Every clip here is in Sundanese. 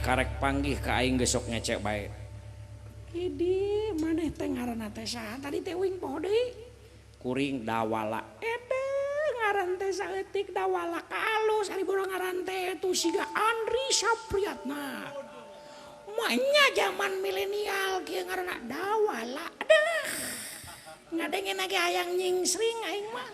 Karek panggih ka aing geus sok ngecek bae. Idi maneh teh ngaranna teh saha tadi teh uing poho deui. Kuring Dawala. Ede ngaran teh saeutik Dawala ka alus ari bodo ngaran teh tu siga Andri Sapriyatna. Manya zaman milenial kieu ngaranna Dawala. Aduh. Ngadenge ge hayang nyingsring aing mah.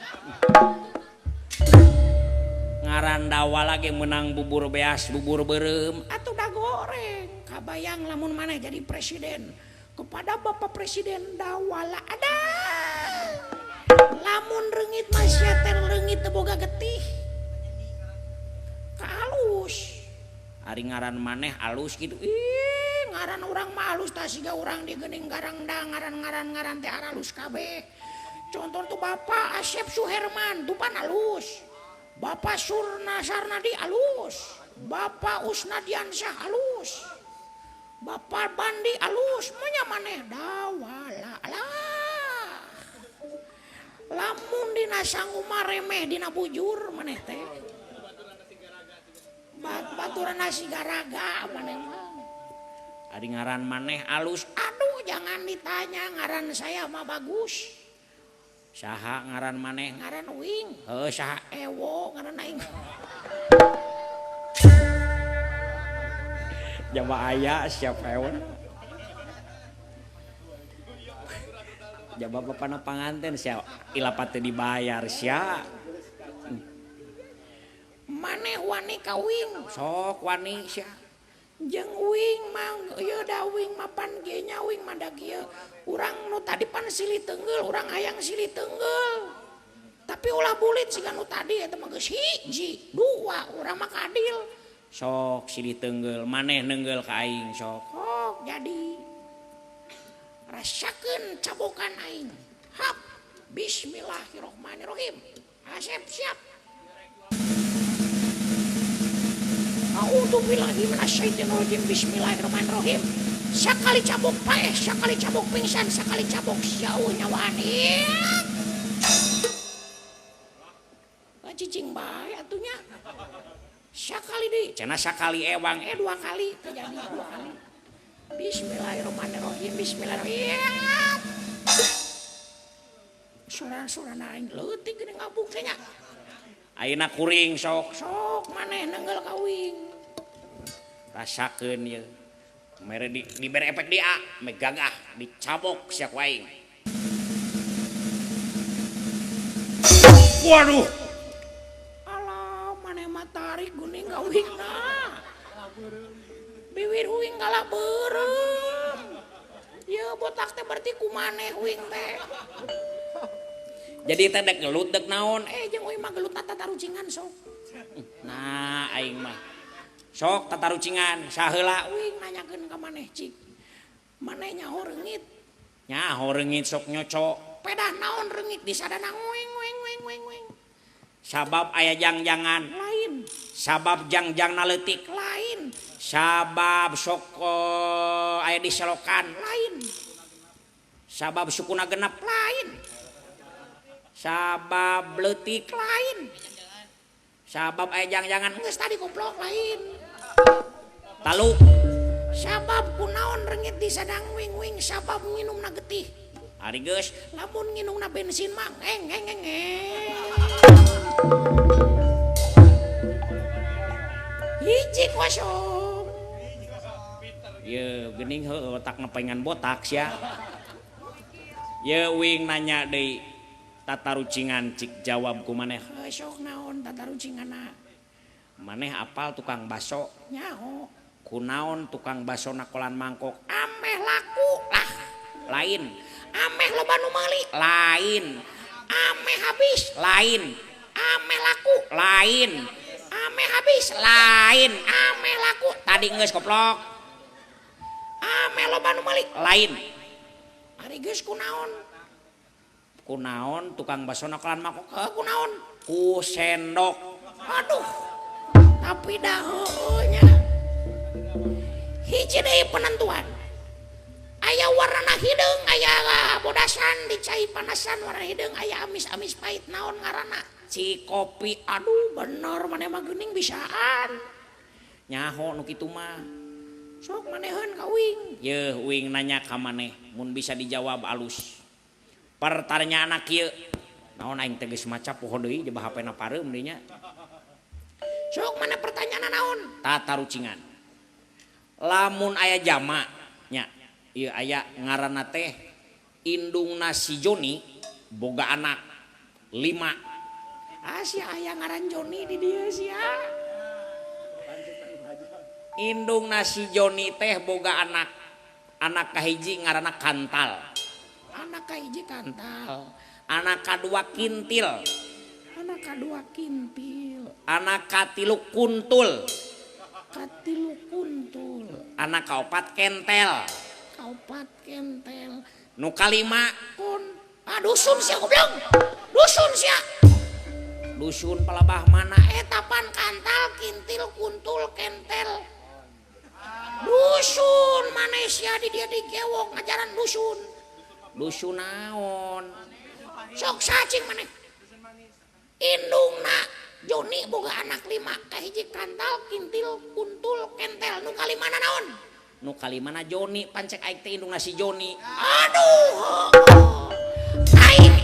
Ngaran Dawala ge meunang bubur beas, bubur beureum atuh da goreng. Kabayang lamun maneh jadi presiden. Kepada Bapak Presiden Dawala ada. Lamun reungit mah sia teh reungit teu boga getih. Ka alus. Ari ngaran maneh alus kitu. Ih, ngaran urang mah alus tah siga urang di geuning garangdang ngaran-ngaran ngaran teh alus kabeh. Contoh tuh Bapak Asep Suherman tuh pan alus. Bapak Surna Sarnadi alus, Bapak Usnadiansyah alus, Bapak Bandi alus, manya maneh Dawala lah. Lamun dina sangu mah remeh dina bujur maneh teh. Baturan nasi garaga maneh mah. Ari ngaran maneh alus, aduh jangan ditanya ngaran saya mah bagus. Saha ngaran maneh? Ngaran uing. Heuh saha? Ewo ngaran aing. Jaba aya siapa ewo? Jaba bapana panganten sia ilapat teu dibayar sia. Maneh wani ka uing? Sok wani sia. Jeung uing mah ieu da uing mapan ge nya uing mah da kieu. Urang nu tadi pan silih tenggel, urang hayang silih tenggel. Tapi ulah bulit siga nu tadi eta mah geus hiji, dua, urang mah kadil. Sok silih tenggel, maneh nenggel ka aing sok. Sok jadi. Rasakeun cabokan aing. Hap. Bismillahirrahmanirrahim. Asep siap. A'udzubillahi minasyaitonirrajim. Bismillahirrahmanirrahim. Sakali cabok paeh, sakali cabok pingsan, sakali cabok jauh nyawaan. Cicing bae atunya. Sakali deui, cenah sakali ewang, dua kali terjadi dua kali. Bismillahirrahmanirrahim. Bismillahirrahmanirrahim. Sorang-sorang aing leutik geuning ngabuk teh nya. Ayeuna kuring sok sok maneh nenggel ka uing. Rasakeun ieu. Mere dibere efek dia, me gagah dicabok sia ku aing. Waduh. Alah maneh mah tarik geuning ka uingna. Biwir uing kalah beureum. Ieu botak teh berarti ku maneh uing teh. Jadi teh dek gelut dek naon? Jeung uing mah gelut tatarucingan sok. Nah aing mah sok tatarucingan saheula uing nanyakeun ka maneh cik. Maneh nyaho reungit. Nyaho reungit sok nyocok. Pedah naon reungit disadana nguing nguing nguing nguing nguing. Sabab aya jang-jangan lain. Sabab jang-jangna leutik lain. Sabab sok aya diselokan lain. Sabab sukuna genep lain. Sabab leutik lain. Sabab aya jang-jangan geus tadi goblok lain. Talu. Sabab kunaon reungit disadang wing-wing sabab nginumna getih. Ari geus lamun nginumna bensin mah ngeng ngeng ngeng. Hiji kosong. Ye geuning heueuh otak ngepengan botak sia. Ye uing nanya deui tatarucingan cik jawab ku maneh. Sok naon tatarucinganna? Maneh apal tukang baso? Nyaho. Kunaon tukang baso nakolan mangkok? Ameh laku lah. Lain. Ameh loba nu meuli? Lain. Ameh habis? Lain. Ameh laku? Lain. Ameh habis? Lain. Ameh laku? Tadi geus koplok. Ameh loba nu meuli? Lain. Ari geus kunaon? Kunaon tukang baso nakolan mangkok? Kunaon? Ku sendok. Aduh. Tapi dah heueuh nya. Hiji deui penentuan. Aya warna hideung, aya bodasan dicai panasan warna hideung, aya amis-amis pahit naon ngaranna? Cikopi. Aduh bener maneh mah geuning bisaan. Nyaho nu kitu mah. Sok manehan ka uing. Yeuh uing nanya ka maneh mun bisa dijawab alus. Pertanyaan kieu. Naon aing teh geus maca poho deui jebah HP-na pareum deui nya. Sok mana pertanyaan naon? Tatarucingan. Lamun aya jama nya, ieu aya ngaranna teh indungna si Joni boga anak 5. Ah sia aya ngaran Joni di dieu sia. Indungna si Joni teh boga anak. Anak kahiji ngaranna Kantal. Anak kahiji Kantal. Anak kadua Kintil. Anak kadua Kintil. Anak katilu Kuntul. Katilu Kuntul. Anak kaopat Kentel. Kaopat Kentel. Nu kalima kun. Ah dusun sia goblok. Dusun sia. Dusun palabah mana eta pan Kantal, Kintil, Kuntul, Kentel. Dusun Malaysia di dia digewok ngajaran dusun. Dusun naon? Sok sacing maneh. Indungna Joni boga anak 5, kahiji Kantal, Kintil, Kuntul, Kentel. Nu kalimana naon? Nu kalimana Joni, pancek aing teh indungna si Joni. Aduh. Aing